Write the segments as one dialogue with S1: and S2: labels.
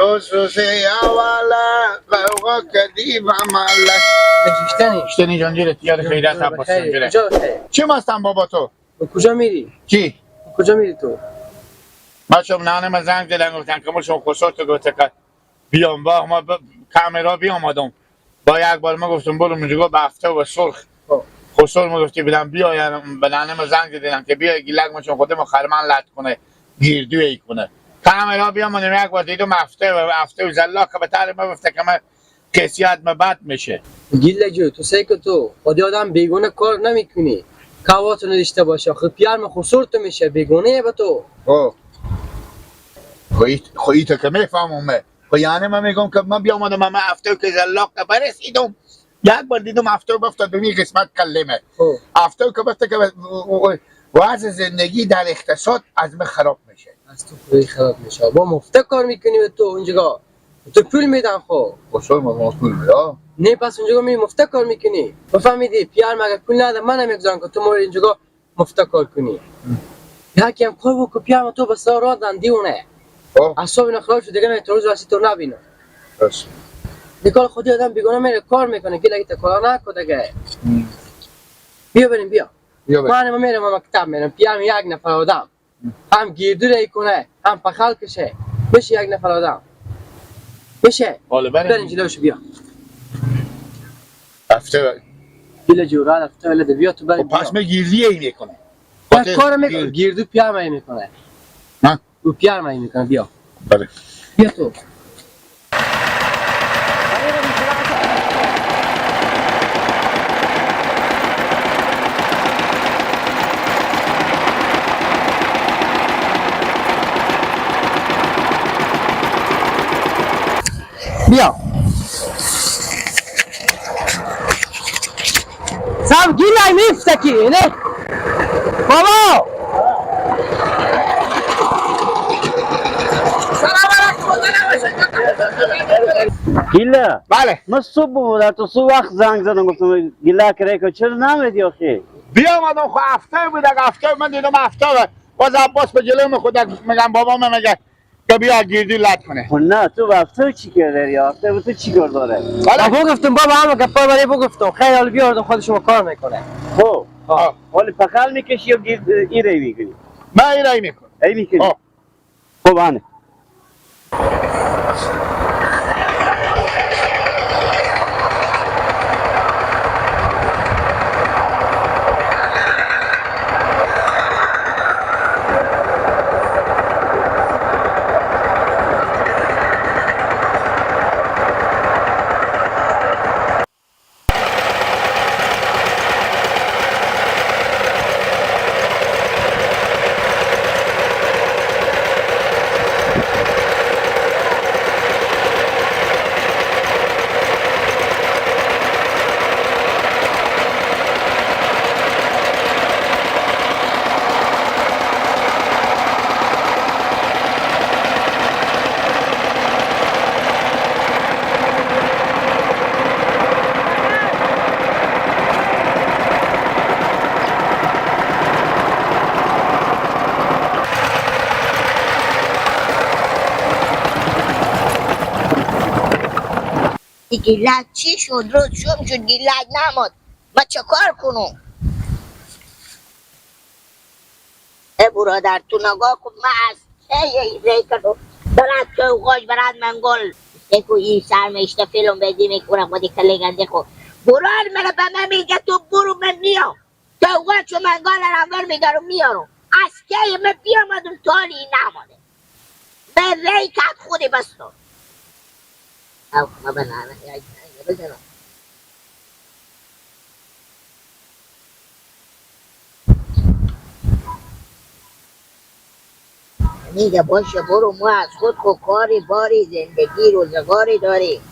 S1: امروز روز اوله غوغا کدی و مله.
S2: نشیشتنی
S1: شتنی جان جیرت یاد خیرت عباس جان جیرت.
S2: کجا بخیر؟
S1: چی مستم بابا تو؟
S2: به کجا میری؟
S1: چی؟
S2: به کجا میری تو؟
S1: من شما نانه من زنگ زدن گفتن که ما شما خسرو تو گفته که بیام با ما کامرا بیامدم. با یک بار ما گفتم برو اونجا به هفته و سرخ. خسرو ما گفتی بدم بیاین به نانه ما زنگ زدن که بیای گیلک ما چون خودم خرمن لط کنه گیردوی ای کنه. کامرا بیامدم یک بار دیدم هفته و هفته و زلاق به تر ما گفته که ما کیسیت ما بد میشه.
S2: گیل جو تو سعی که تو خودی آدم بیگونه کار نمیکنی. کواتو نداشته باشه آخه پیرم خسور تو میشه بیگونه به تو.
S1: خب تو که میفهمم خب یعنی من میگم که من بیامدم من هفته که زلاق برسیدم یک بار دیدم هفته بفتاد به می قسمت کلمه هفته که بفته که وضع زندگی در اقتصاد از من خراب میشه.
S2: از تو خیلی خراب میشه. با مفته کار میکنی به تو اونجا تو پول میدن خب.
S1: خسرو ما پول میده.
S2: نه پس اونجا می مفته کار میکنی. بفهمیدی پیار مگه پول نده من نمیگذارم که تو مور اینجا مفته کار کنی. یکی هم کار بکن پیار تو بس را دادن دیونه. اعصاب اینا خراب شد دیگه من تو روز واسه تو نبینم.
S1: بس.
S2: دیگه خودی آدم بیگانه میره کار میکنه که لگه کار نکن دیگه. بیا بریم بیا. من میرم مکتب میرم پیام یک نفر آدم هم گیردوری کنه هم پخل کشه میشه یک نفر آدم میشه. بریم جلوش بیا.
S1: هفته
S2: گیل جورا هفته ولد بیا تو بریم.
S1: پس من گیردی ای میکنه.
S2: کار میکنه گیردو پیام ای میکنه.
S1: ها؟
S2: او پیام ای میکنه بیا.
S1: بله.
S2: بیا تو. بیا سام گیلای میفتکی نه بابا.
S3: گیلا
S1: بله
S3: من صبح بودم تو صبح وقت زنگ زدم گفتم گیلا کرای که چرا نمیدی آخه؟
S1: بیامدم خب هفته بود هفته من دیدم هفته باز عباس به جلوی خود میگم بابا من میگه که بیا گیردی لط کنه.
S3: خب نه تو هفته چی کرده یا هفته تو چی کار داره؟
S2: بابا گفتم بابا همه گپا برای بگفتم خیلی حال بیاردم خودش شما کار میکنه.
S3: خب حالا پخل میکشی یا گیر ایره میکنی؟
S1: من ایره میکنم.
S3: ای میکنی؟ خب آنه
S4: گیلک چی شد؟ روز شم شد گیلک نماد. من چه کار کنم؟ ای برادر تو نگاه کن من از چه ری کردم برد که اوقاش برد منگل دیکو این سرمشته فیلم بدی میکنم با دیکه لگنده خو برار من به من میگه تو برو من میام تو اوقاش و منگل رو میدارم میارم از که من بیامدم تالی نماده من ری کرد خودی بستم او ما بنانه بزنم میگه باشه برو ما از خود خو کاری باری زندگی روزگاری داریم.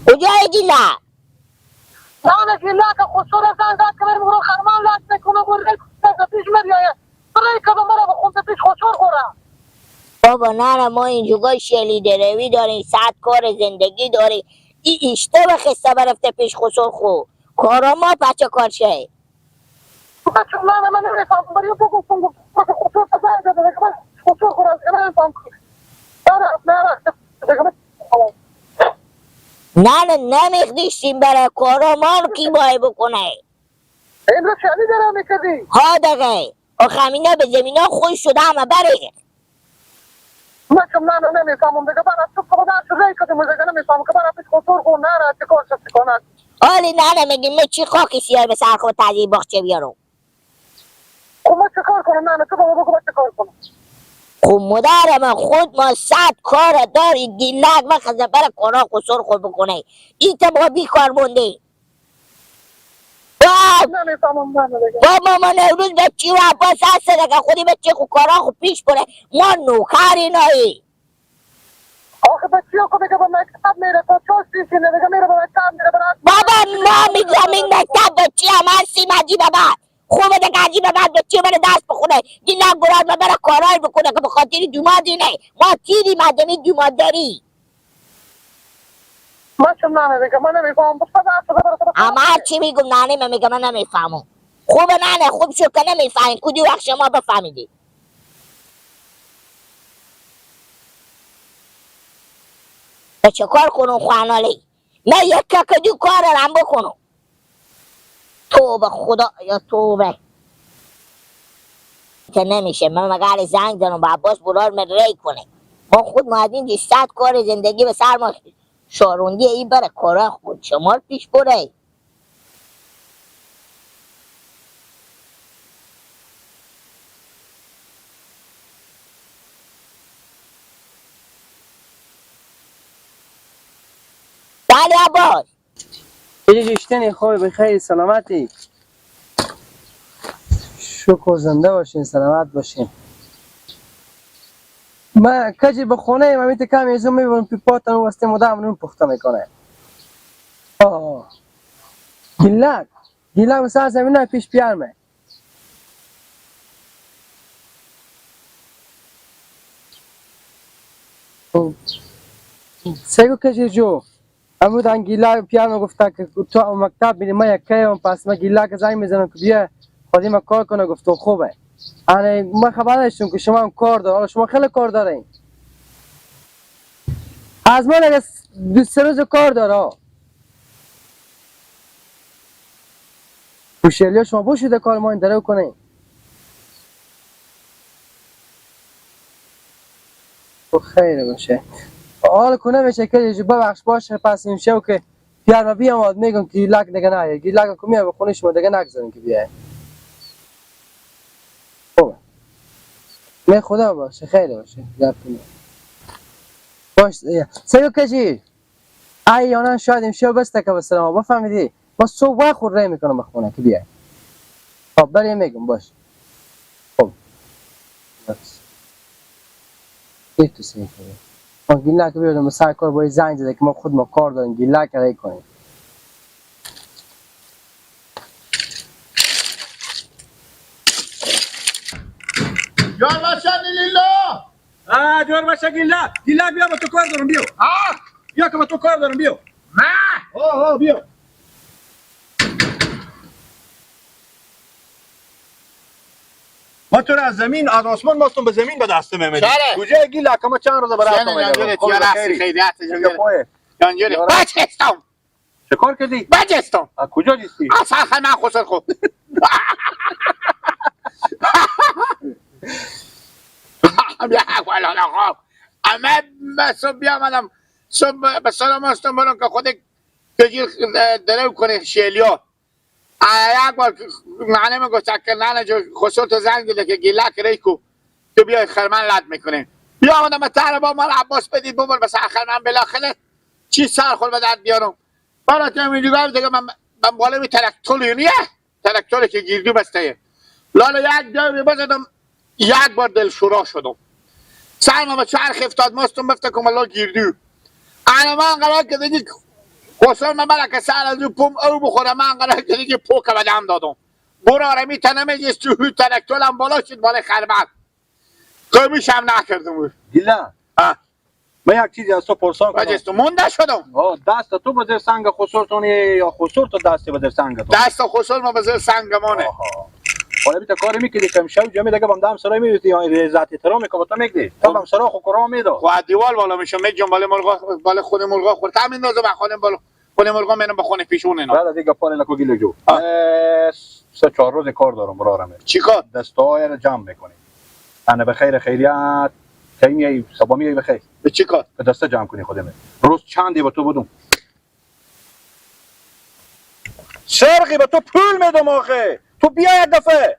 S4: کجای گیلا؟
S5: نانه گیلا که خسرو زنگ زد که بریم خرمان لط میکنه و ری پیش میریایه برای که مرا به خون پیش خسرو خوره.
S4: بابا نه ما اینجوگاه شلی دروی داریم، صد کار زندگی داریم. این اشته خسته برفته پیش خسر خو کارا ما بچه کار شه.
S5: بچه نه من نمیفهمم برای بگو خسر زنگ زده دیگه من خسر خو را نمیفهم. نه
S4: نه نمیخدیشیم برای کارا ما رو کی باید بکنه؟
S5: این رو شلی داره میکردی؟
S4: ها دقیقه آخه همینا به زمینا خوش شده همه بره.
S5: من چون نه نمیفهمم دیگه، من از تو خدا شده کدوم دیگه نمیفهمم که من پیش خسر خو نه نه چه کار شد چه کار.
S4: حالی نه میگیم من چی خاکی سیاه به سر خود تازه باغچه بیارم؟
S5: خب من چه کار کنم؟ نه تو بابا بگو من چه کار کنم؟
S4: خب مادر من خود ما صد کار داری گیلک و خزه بر کارا خسر خود بکنه. این تا با بیکار مونده. بابا ما نوروز بچی و عباس هست دیگه خودی بچه خو کارا خو پیش بره، ما نوکر اینایی.
S5: آخه بچی ها دیگه به مکتب میره تا چهار سیسی دیگه میره به مکتب میره.
S4: بابا ما میگم این مکتب بچی هم هستیم عجیب بعد خوبه دیگه عجیب بعد بچی بره دست بخونه گیلک براد بره کارای بکنه که به خاطر دومادی نه ما تیری مدنی دوماداری.
S5: من چون نه دیگه من نمیفهمم.
S4: اما هرچی میگم ننه من میگم من نمیفهمم. خوبه ننه خوب شد که نمیفهمیم کدی وقت شما بفهمیدی. به چه کار کنم خوانالی؟ من یک کدو کار رم بکنم. توبه خدا یا توبه که نمیشه. من مگر زنگ زنم با عباس برار من ری کنه. ما خود مهدین صد کار زندگی به سر ما شاروندی این بره کارا خود شما پیش بره. بله عباس
S2: اینجا خوبی بخیر سلامتی شکر زنده باشین سلامت باشین. ما کجی به خونه ما میت کم ایزو میبرم پی پاتن واسه مدام نون پخته میکنه. آه گیلک گیلک واسه زمینه پیش پیارمه. سگو کجی جو امروز ان گیلک پیارمه گفته که تو مکتب میری ما یک کیم پس ما گیلک زنگ میزنم که بیا خودی ما کار کنه. گفت خوبه. آره ما خبر داشتم که شما هم کار دارین. شما خیلی کار دارین. از ما لگه دو سه روز کار داره. پوشیلی شما باشید کار ما این درو کنین. خیر باشه. حال کنه میشه که ببخش باشه پس این شو که پیار بیام میگم که لک دیگه نه گیلک که میاد به خونه شما دیگه نگذارین که بیای. نه خدا باشه خیر باشه گپ باش. سیو کجی ای یانان شاید امشب بسته که بسلام بفهمیدی ما صبح خود رای میکنم به خونه که بیای. خب بریم میگم باش. خب بس تو سیو کنیم ما گیلک بیادم سر کار باید زنگ زده که ما خود ما کار داریم گیلک رای کنیم.
S1: جور باشه لیلا.
S6: جور باشه گیلا گیلا بیا با تو کار دارم بیا. بیا که با تو کار دارم بیا.
S1: نه
S6: آه بیا. ما تو را از زمین از آسمان ماستم به زمین به دست میمدی. کجا گیلا که ما چند روز برای تو میگم.
S1: بچستم.
S6: چه کار کردی؟
S1: بچستم.
S6: از کجا دیستی؟
S1: از سر من خسر خو. اما صبح بیامدم صبح به سلام هستم برم که خود کجی درو کنه شیلیا. یک بار معنی گفت که نه جو خسر تو زنگ دیده که گیلک ری کو تو بیای خرمن لد میکنه. بیامدم تر با مال عباس بدید ببر بس خرمن بالاخره چی سر خور به درد بیارم. برای تو اینجوری دیگه من بالا می تراکتور نیه تراکتوری که گیردو بسته لالا یک جای بزدم یک بار دل شورا شدم سرم به چرخ افتاد ماستم بفته که ملا گیردو. انا من قرار که دیگه خسر من برا که سر از پم او بخورم من قرار که دیگه پوک بدم دادم برو آرمی تنم یه تو تراکتورم بالا شد بالا خربت. کمیش هم نکردم.
S6: گیلا.
S1: آه.
S6: من یک چیزی از تو پرسان کنم.
S1: بجست مونده شدم.
S6: آه دست تو بزر سنگ خسرتونی یا خسر تو دستی بزر سنگ تو؟
S1: دست خسر ما بزر سنگ مانه.
S6: حالا بیتا کاری میکردی که شب جمعه دیگه بام دم سرای میریتی یا عزت احترام که با تو میگدی تا بام سرا خو کرا میداد.
S1: خب از دیوال بالا میشم میجم بالا مرغا، بالا خود مرغا خورد هم میندازم خانم بالا خود مرغا میرم به خونه پیشون اینا.
S6: بعد از دیگه پاره لکو گیلو جو. سه چهار روز کار دارم برارم.
S1: چیکار؟
S6: دستای رو جمع میکنی. انا به خیر خیریت کی میای صبح میای بخیر.
S1: به چیکار؟
S6: به دسته جمع کنی خودمه. روز چندی با تو بدم؟ سرقی به تو پول میدم آخه. تو بیا یک دفعه.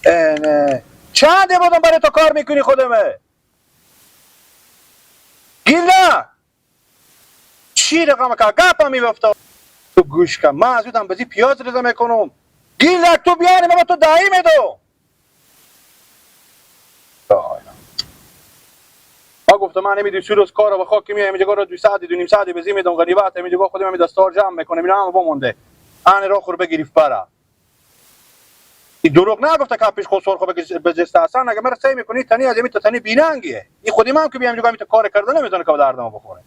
S6: نه چند بودم برای تو کار میکنی خودمه؟ گیلا چی رقم که گپم میبفتا تو گوش کن، من از اودم بزی پیاز ریزه میکنم. گیلا تو بیانی من به تو دایی میدم. ما گفتم من نمیدونم چه روز کارو به خاک میایم اینجا رو 2 ساعت 2.5 ساعت بزی میدم غریبت اینجا خودم می دستار جمع میکنم اینا هم بمونده ان را خور بگیریف برا. این دروغ نگفته که پیش خود سرخ بجست اصلا. اگه مرا سعی میکنی تنی از تو تنی بیننگیه. این خودی من که بیام اینجا تو کار کرده نمیتونه که به دردم بخوره.